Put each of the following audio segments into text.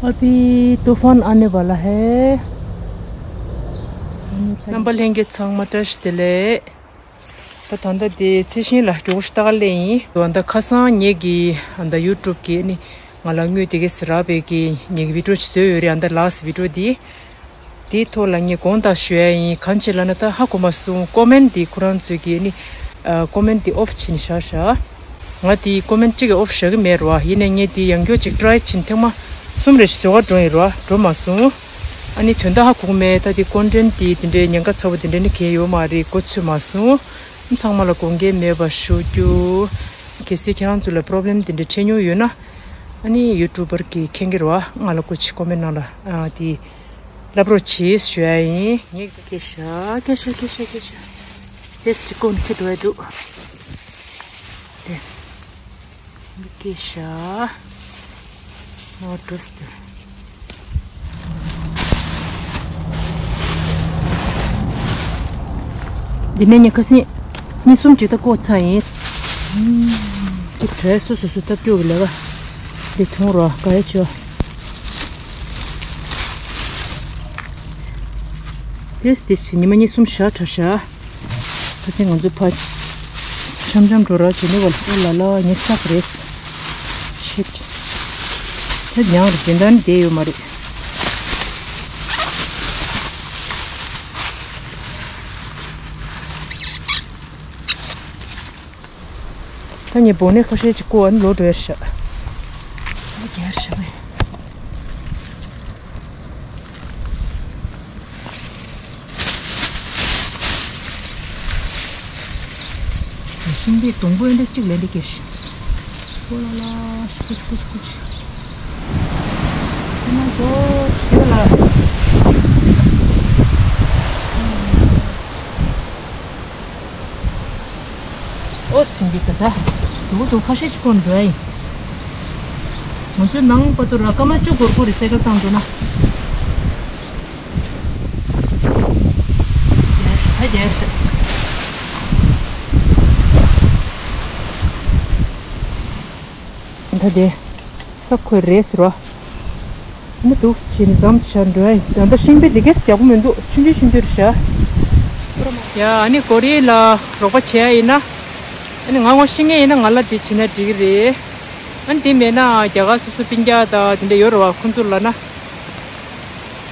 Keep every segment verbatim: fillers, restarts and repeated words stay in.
अभी तूफान आने वाला है। རྣམ་པ་ལྷན་རྒྱས་ཚང་མ་བཀྲ་ཤིས་བདེ་ལེགས། ད་ད་ལྟ་དེ་ཚེ་ཤིང་ལ་མགྱོགས་ཤིག་ལྟ་ག་སླེབས་ཡིན། ད་ཁ་སང་ངེད་ཀྱི་ཨ་ད་ཡུ་ཊུབ་གི་ནི་ང་ལ་དངུལ་དེ་གས་རག་པའི་གི་ངེད་ཀྱི་བི་ཌིའོ་ཅིག་བཟོས་ཡོད་རེད། ཨ་ད་ལཱ་སི་ཊི་བི་ཌིའོ་དེ། དེའི་ཐོག་ལ་ངས་དགོངས་དག་ཞུ་ཡ་ཡིན། གང་བྱས་ལབ་ན་ད་ཧ་གོ་མ་སོང་། ཀོ་མེན་ཊི་དེ་ཁོ་རང་ཚོས་ཀྱིས་ནི་ཨ་ཀོ་མེན་ཊི་དེ་ཨོཕ་བྱས་ནས་བཞག་བཞག་ང་དེ་ཀོ་མེན་ཊི་གཅིག་གི་ཨོཕ་བཞག་གི་མེད་རེད་བ། ཡིན་ནའི་ངས་དེ་ཡང་བསྐྱར་ཅིག་ཊི་རའེ་བྱས་ནས་ཐེངས་མ་གསུམ་རེ་བཟོ་གར་འགྲོ་ཡིན་རེད་བ། འགྲོ་མ་སོང་། ཨ་ནི་དོན་དག་ཧ་གོ་གི་མེད། ད་དེ་ཀོན་ཊེན་ཊི་དེ་དེ་འདྲའི་ཉེན་ཁ་ཚ་བོ་དེ་འདྲ་ནི་གང་ཡོད་མ་རེད། གོ་ཚོད་མ་སོང་། ཚང་མ་ལ་དགོངས་འགལ་མེད་པ་ཞུ་རྒྱུ། གལ་སྲིད་ཁྱེད་རང་ཚོ་ལ་པོ་རོབ་ལེམ་དེ་འདྲ་འཕྲད་མྱོང་ཡོད་ན། ཨ་ནི་ཡུ་ཊུབ་པར་གྱིས་མཁྱེན་གྱི་རེད་བ། ང་ལ་སྐུ་མཁྱེན་ཀོ་མེན་ཊི་ནང་ལ་ཨ་དེ་ལབ་རོགས་བྱེད་ཞུ་ཡ་ཡིན། ངས་སྐད་ཤ་སྐད་ཤ་སྐད་ཤ་སྐད་ཤ་དེ་སི་ཅིག་ཀོན་ཁྱེར་འགྲོ་ཡ་འདུག་དེ་སྐད་ཤ་ནོར་འགྲོ་སི་དེ། འདི་ནས་ཉི་ཁ་སིང་གཉིས་གསུམ་ཅིག་ད་བཀོག་ཚར་ཡིན། ཅིག་བྲོས་སོ་སོ་སོ་སྟབས་སྐྱོ་གི་ལས་ཀ་འདི་ཐུང་རོ་ག་ཡ་ཆོ། དེས་དེ་ཕྱི་ཉི་མ་གཉིས་གསུམ་བཞག་གྲྭ་ཤག་ཁ་སང་ང་ཚོ་ཕ་འཆམ་འཆམ་འགྲོ་ར་བྱེད་ནི་བ་ལ་ཨོ་ལ་ལ་ངས་བསགས་རེད། ཤིཊ། ད་ཉང་རུ་དེ་འདྲ་ནི་བསྡད་ཡོད་མ་རེད། ད་ངས་སྦོ་ནས་ཁ་ཤས་ཅིག་བཀོག་ཨ་ནི་ལོག་འགྲོ་ཡ་ཤག་ད་རྒྱལ་ཤག་པས། ཤིང་འདི་སྡོང་པོ་འདི་གཅིག་ལས་འདི་སྐྱེ་ཤི། ཨོ་ལ་ལ། ཤི་ཀུ་ཤི་ཀུ་ཤི་ཀུ་ཤི། ཨ་མ་ཤོ་ཤི་ལ། ཨོ་སིང་གི་ད་ད་དུ་དུ་ཁ་ཤས་ཅིག་ཁོ་འགྲོ་ཡ་ཡིན། ང་ཚོའི་ནང་པ་ཏུ་ར་སྐར་མ་བཅུ་འགོར་འགོར་རེ་སེ་ཀལ་བཏང་འགྲོ་ན། རྒྱལ་ཤ་རྒྱལ་ཤ། ད་དེ་ས་ཁོས་རེད་ཟེར་བ། མི་འདུག་ཕྱིན་འཛོམས་ཆ་འགྲོ་ཡ། ད་ལྟ་ཤིང་པའི་འདི་གས་ཡག་པོ་མི་འདུག་ཆུང་ཆུང་ཆུང་ཆུང་རེད་ཤག་ཡ་ཨ་ནི་གོ་རི་ལ་རོགས་པ་བྱེད་ཡ་ཡིན་ན། ཨ་ནི་ང་ངོ་ཤེས་མཁན་ཡིན་ན་ང་ལ་འདི་བྱེད་ན་འགྲིག་གི་རེད། ཨ་ནི་དེ་མེད་ན་རྒྱ་གར་སོ་སོ་སྤུན་ཀྱག་དང་དེ་འདྲ་ཡོད་རེད་བ། ཁོང་ཚོ་ལ་ན་དགའ་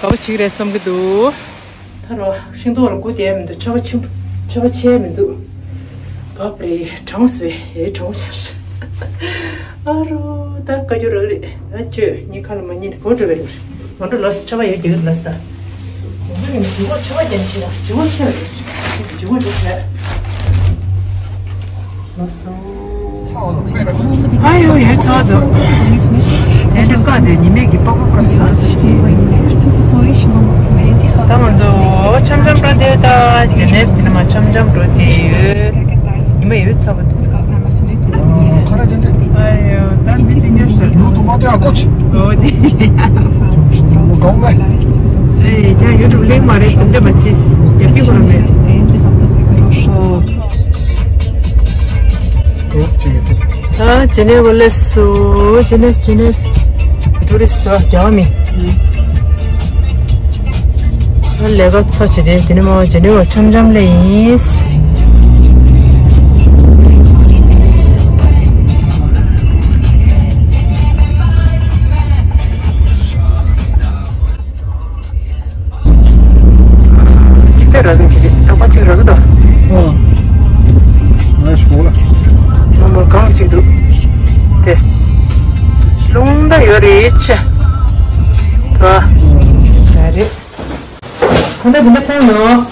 པོ་བྱེད་ཀྱི་རེད་བསམ་གྱི་འདུག་ད་རོ་ཤིང་ཏོག་ལ་སྒུག་བསྡད་མི་འདུག་ཆར་པ་ཆེན་པོ་ཆར་པ་ཆེ་མི་འདུག་བབ་རེད། གྲང་སོས་ཨེ་གྲང་ཆར། ཨ་རོ་ད་དཀའ་རྒྱུ་རག་རེད། ད་ཁྱོད་གཉིས་ཁ་ལ་མ་ཉན་གོ་འགྲོ་བའི་རེད། ང་འགྲོ་ལ་སི་ཆར་པ་ཡོད་རྒྱུ་ལ་སི་ད། དེ་འདྲ་ཡིན་ན་ཇི་བོ་ཆར་པ་རྒྱན་ཆེ་ལ་ཇི་བོ་ཆེ་བ་རེད། ཇི་བོ་འགྲོ་བྱས། ལ་སི། ཨ་ཡོ་ཡོད་ཚོད་འདུག་དེ་འདྲ་བཀག་དེ་ཉི་མས་ཀྱི་པགས་པ་པར་ས་ས་ཞིག་ད་ང་ཚོ་འཆམ་འཆམ་འགྲོ་དེ་ད་ཇེ་ནེབ་དེ་ནས་མ་འཆམ་འཆམ་འགྲོ་དེ་ཡོད། ཉི་མ་ཡོད་ཚ་བ་འདུག་ཨ་ཡོ་ད་མི་ཅི་ཉོ་ཤ་ལུ་དུ་མ་དེ་ཨ་ཀོ་ཆི། ཨོ་དེ་ལུ་གོང་མ་ཨེ་ཀྱང་ཡུ་ཊུབ་ལེགས་མ་རེད་སེམས་ཁྲལ་མ་བྱེད། རྒྱབ་ཀྱི་ཁོ་རང་མེད། ཨོ་ད་ཇེ་ནེབ་ལས་སུ་ཇེ་ནེབ་ཇེ་ནེབ་ཊུ་རི་སི་ཊི་རྒྱག་མི། ལས་ཀ་ཚ་བྱེད་དེ་དེ་ནས་མ་ཇེ་ནེབ་འཆམ་འཆམ་ལས་ཡིན། ཅིག་ཏེ་ར་གི་ཅིག་ཏོག་པ་ཅིག་ར་གི་དོ། ཨོ། ང་ཤོག་ལ། མ་མ་གང་ཅིག་འདུག་དེ། རླུང་ད་ཡོད་རེད་ཆེ། ཨ། ད་རེད། ཁོང་ད་འདི་འདྲ་ཁོང་ནོ།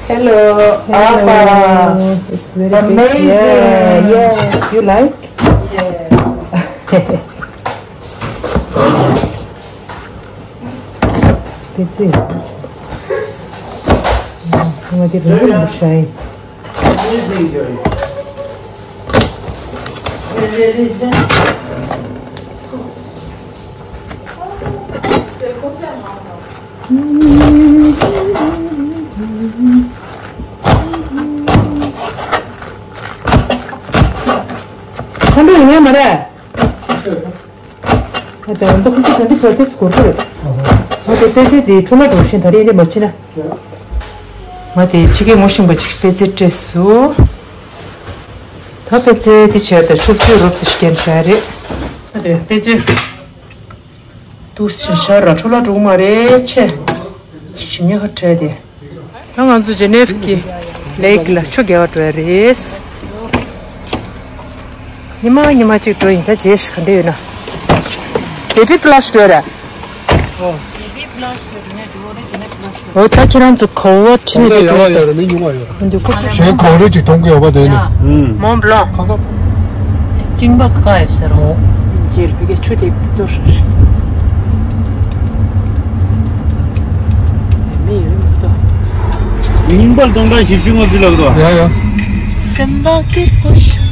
Hello. Hello. Apa. It's very big. Amazing. Yeah, yeah. You like? Yeah. That's it. ང་དེ་རུ་རུ་ཤའི། ཁོང་ཁྲོ་ཡོང་ཡ་མ་རེད། ད་ལྟ་ཁོང་ཚོ་ད་འདི་ཚོ་ཏོག་ཙམ་འགོར་གྱི་རེད། ང་དེ་པད་ཚལ་དེ་འཕྲོ་བརླག་འགྲོ་བཞིན། ད་རེས་ནས་མ་ཕྱིན་ན། ང་དེ་ཕྱི་རྒྱལ་ངོ་ཤེས་པ་ཅིག་པད་ཚལ་སྤྲད་སོང་། ད་པད་ཚལ་དེ་བྱས་ད་ཆུ་ཚོད་རོབ་ཙམ་ཞིག་རྒྱབ་བཞག་རེད། ད་དེ་པད་ཚལ་འདུག་སེ་བྱས་ར་འཕྲོ་བརླག་འགྲོ་གི་མ་རེད་ཆེ། ཞིམ་ཉེ་ཁ་བྲལ་ཏེ། ད་ང་ཚོ་ཇི་ནེབ་ཀྱི་ལེག་ལ་ཆུ་བརྒལ་བར་འགྲོ་ཡ་རེད། ཉི་མ་ཉི་མ་གཅིག་འགྲོ་ཡིན། ད་རྗེས་ཤིག་ག་འདྲ་ཡོད་ན། བེ་བི་པི་ལ་ཤི་འགྲོ་ཡ་རེད། ཨོ། ད་ཁྱེད་རང་ཚོ་ག་བ་ཁྲིད་ནས་ཡག་ཡོད་རེད། མི་ཉུང་བ་ཡོད་རེད། འདུག་གོ། གཞན་ག་རེ་ཅིག་མཐོང་གི་ཡོད་པ་དེ་ནི། ཨུམ། མོན་བློང་། ཁ་ས། ཅིང་པ་ཁ་ཡོད་ཟེར་རོ། ཨོ། རྗེས་བི་གའི་ཆུ་དེ་ཏོ་ཧྲ་ཧྲ། མི་ཡོད་མི་འདུག། ཉིན་པར་སྟོང་ཕྲག་བཞི་བཅུ་ལྔ་བཅུ་ལབ་འདུག། ཡ་ཡ། སེམས་པ་སྐྱིད་པོ་ཤོག།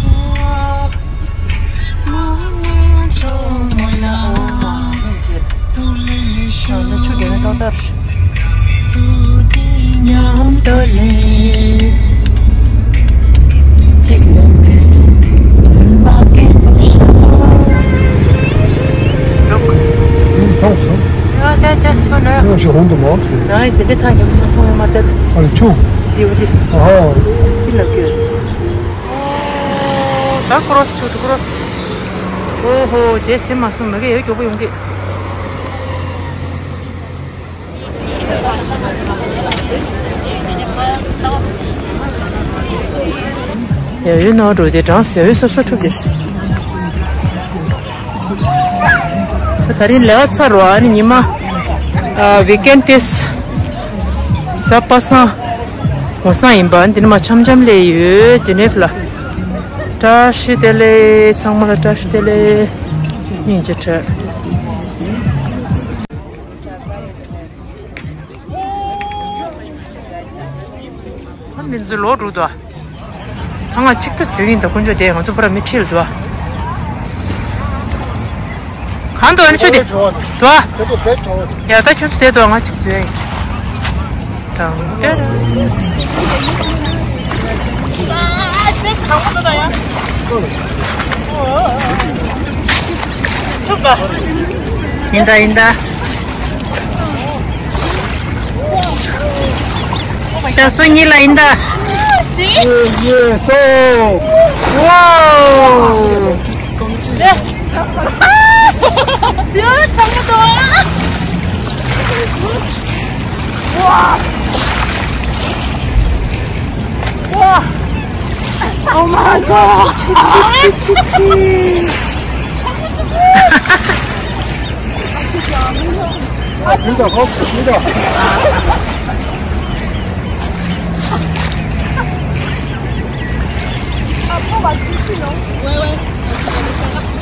ད་ཀོ་རོ་སི་ཆུ་ཀོ་རོ་སི། ཨོ་ཧོ། རྗེས་ཟིན་མ་སོང་། མ་གི་ཡ་མགྱོགས་པོ་ཡོང་གི། ཡ་ཡུལ་ནང་འགྲོ་དེ་གྲང་ཟེར་ཡུལ་སོ་སོ་ཁྲུག་གི། ད་རིང་ལས་ཀ་ཚར་རོ། ཨ་ནི་ཉི་མ། ཨ། ཝིག་ཨེན་ཏེས། གཟའ་པ་སངས། གུང་སེང་ཡིན་པ། འདི་ནི་མ་འཆམ་འཆམ་ལས་ཡོད་ཇི་ནེབ་ལ། བཀྲ་ཤིས་བདེ་ལེགས། ཚང་མ་ལ་བཀྲ་ཤིས་བདེ་ལེགས། སྙིང་རྗེ་བྲལ། ཨ། མི་ཚོ་ལོག་འགྲོ་འདུག། ད་ང་གཅིག་ཏུ་འཛུལ་གྱིན་འདུག། དཀོན་མཆོག་དེ་ང་ཚོ་པར་མི་ཁྲིད་ལ་འདུག། གང་འདུག། ཨ་ནི་ཆུ་དེ་འདུག། ཡ་ད་ཁྱོད་ཚོ་དེ་འདུག། ང་གཅིག་འཛུལ་ཡིན། དང་ཏེ། ཨ་དེ་གང་འདུག་ད་ཡ། ཆུ་ག། ཡིན་ད་ཡིན་ད། ཞག་སོ་གཉིས་ལ་ཡིན་ད། ཡེ་ཡེ་སོ། ཝའོ། ཡ་ཚང་མ་དོ། ཝ། ཝ། Oh my god. ཆི་ཆི་ཆི་ཆི་ཆི། ཨ། ཐུག་ད། ཧོབ་ཐུག་ད།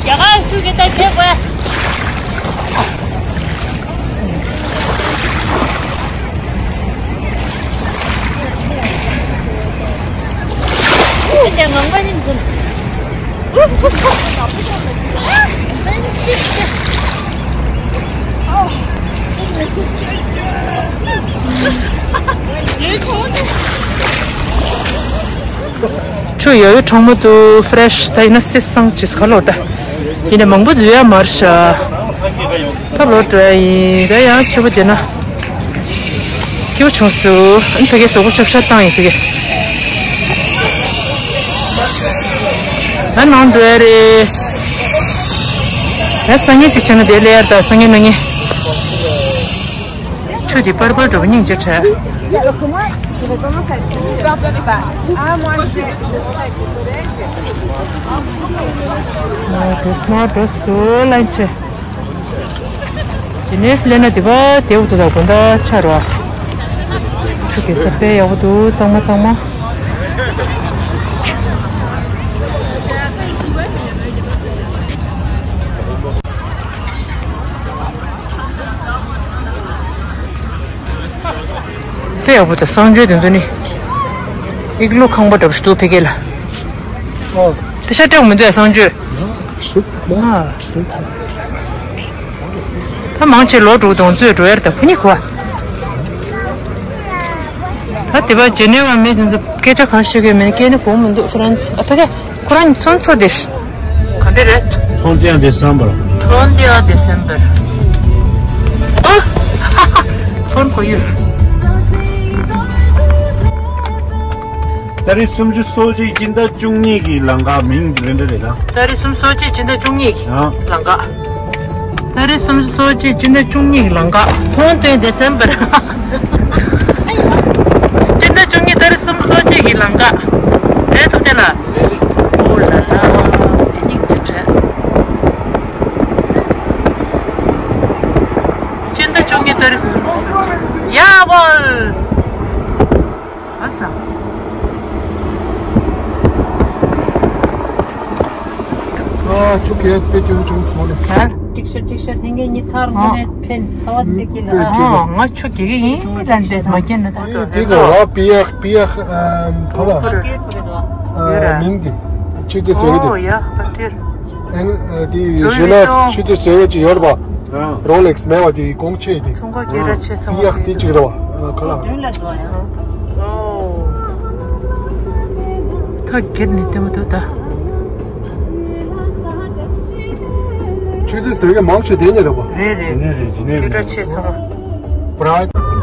ཡ་ག་ཚུགས་ཀྱི་ད་བྱེད་དགོས། ཆུ་ཡོད་ཡོད་གྲང་མོ་འདུག། ཕེ་རེ་ཤི། ད་ཡིན་ན་སི་སང་ཅིས་ཁ་ལོ་ད། ཡིན་ན་མང་པོ་འཛུལ་ཡ་མ་རེད་ཤག། ད་ལོག་འགྲོ་ཡ་ཡིན། ད་ཡང་ཆུ་བོ་དེ་ན། སྐྱིད་པོ་བྱུང་སོང་། ཨ་ནི་ཕ་གིའི་གཟུགས་པོ་ཆབ་ཆ་བཏང་ཡིན་ཕ་གི། ད་ནང་འགྲོ་ཡ་རེད། ད་སང་ཉིན་ཅིག་བྱས་ན་དེ་ལས་ཡར་ད་སང་ཉིན་གནངས་ཉིན། ཆུ་དེ་པར་པར་འགྲོ་བ་སྙིང་རྗེ་བྲལ། ཨ་འགྲོ་སོང་། འགྲོ་སོང་། ལན་ཆེ། དེ་ནས་སླེབས་ན་དེ་བ་དེ་འུ་ཐུག་དང་དགོང་དག་ཆར་བ། ཆུ་གེ་ས་དཔེ་ཡག་པོ་འདུག། གཙང་མ་གཙང་མ། དཔེ་ཡག་པོ་འདུག། གསང་སྤྱོད་དེ་ཚོ་ནི། ཨིག་ལོ་ཁང་པ་འདྲ་པོ་ཞིག་འདུག་ཕ་གི་ལ། ཨོ། དཔེ་ཤ་སྤྲད་མི་འདུག་གསང་སྤྱོད། ཨ། ད་མང་ཆེ་ལོག་འགྲོ་གདོང་ཚོད་འགྲོ་ཡར་ད་ཁུ་ཉི་གོ། ད་དེ་བ་ཇེ་ནེ་བ་མི་དེ་ཚོ་སྐད་ཆ་གང་ཤེས་གི་མེད། སྐད་ནི་གོ་མི་འདུག། ཧྥ་རན་སི། ཨ་ཕ་གི་ཁོ་རང་ཚོན་ཚོ་དེ་ག་འདྲ་རེད། ཐོང་ཅན་དེ་སམ་པར། Frontier December. ཨ། ཧ་ཧ། ཧོན་གོ་ཡུས། ཏ་རིག་སུམ་ཅུ་སོ་གཅིག་སྤྱི་ཟླ་བཅུ་གཉིས་ཀྱི་ལམ་ཁ། མིང་རེ་འདྲ་རེད་ད། ཏ་རིག་སུམ་ཅུ་སོ་གཅིག་སྤྱི་ཟླ་བཅུ་གཉིས་ཀྱི་ཨ་ལམ་ཁ། ཏ་རིག་སུམ་ཅུ་སོ་གཅིག་སྤྱི་ཟླ་བཅུ་གཉིས་ཀྱི་ལམ་ཁ། ཐོང་ཏོན་December། སྤྱི་ཟླ་བཅུ་གཉིས་ཏ་རིག་སུམ་ཅུ་སོ་གཅིག་གི་ལམ་ཁ། རེད་ཐུབ་བསྟན་ལགས། ཨོ་ལ་ལ། དེ་སྙིང་རྗེ་དྲན། སྤྱི་ཟླ་བཅུ་གཉིས་ཏ་རིག་སུམ་ཅུ། ཡ་བོལ། ཨ་ས། ཨ་ཆུ་གས་དཔེ་ཅུང་ཅུང་སོང་ལེ། ཧ། ཏིག་ཤ་ཏིག་ཤ་ལྷན་རྒྱས་གཉིས་ཐར་ཨ། མ་ནས་ཕན་ཚ་བ་འདི་གི་ལ། ཨ། ཨ། ང་ཆུ་གས་ཡིན་ལན་དེ་མ་གྱན་ན་ད། དེ་ག་བ་པི་ཡག་པི་ཡག་ཨམ་ཕ་བ། ཨ། མིང་དེ་ཆུ་ཚོད་ཟེར་གི་དེ། ཨོ་ཡ་ཧ་ཏེར། ཨ་དེ་ཞུ་ན་ཆུ་ཚོད་ཟེར་གི་ཅིག་ཡོད་རེད་པ། རོ་ལེགས་མེད་པ་དེ་གོང་ཆེ་དེ། ཚོང་ཁང་སྐད་གྲགས་ཆེ་ཚང་མ་ཡག་དེ་གཅིག་རེད་བ། ཁ་ལག་མདུན་ལ་འགྲོ་ཡང་། ད་སྒེར་ནས་ལྟད་མོ་འདུག་ད། ཆུ་ཚོད་ཟེར་གི་མང་ཆེ་དེ་ནས་རེད་བ། རེད་རེད། དེ་ནས་རེད། དེ་ནས་རེད། སྐད་གྲགས་ཆེ་ཚང་མ། བྲ་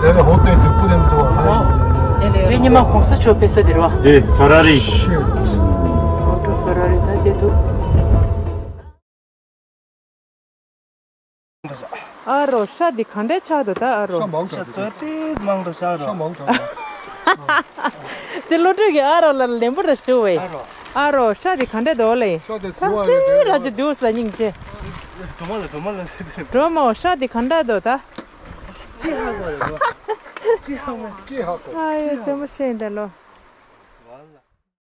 དེ་ནས་ཧོ་ཏེ་ཚིག་པུ་ལེན་ཐུབ་བ། དེ་ཉི་མ་གོང་ས་མཆོག་ཕེབས་ས་དེ་རེད་བ། དེ་ཧྥ་ར་རི། ཧོ་ཏེ་ཧྥ་ར་རི་ད་དེ་འདུག་ཨ་རོ་ཤ་འདི་ག་འདྲས་ཆགས་འདུག་ད་ཨ་རོ། ཤ་མང་དྲགས་འདུག་ཤ་ཙོ་ཏིས་མང་དྲགས་ཤག་རོ། ཤ་མང་དྲགས་འདུག་དེ་བློ་གྲོས་ཀྱིས་ཨ་རོ་ལ་ལན་པོ་ར་ཞུ་བས། ཨ་རོ། ཨ་རོ་ཤ་འདི་ག་འདྲས་འདུག་ལེ། ཤ་དེ་ཁ་སེ་ར་ཅི་འདུག་ས་སྙིང་རྗེ། གྲོ་མ་ལ་གྲོ་མ་ལ། གྲོ་མ་ཤ་འདི་ག་འདྲས་འདུག་ད། ཅི་ཧ་གོ་རེད་གོ། ཅི་ཧ་མོ། ཅི་ཧ་གོ། ཨ་ཡོ་རྩེད་མོ་ཤེས་འདི་ལོ།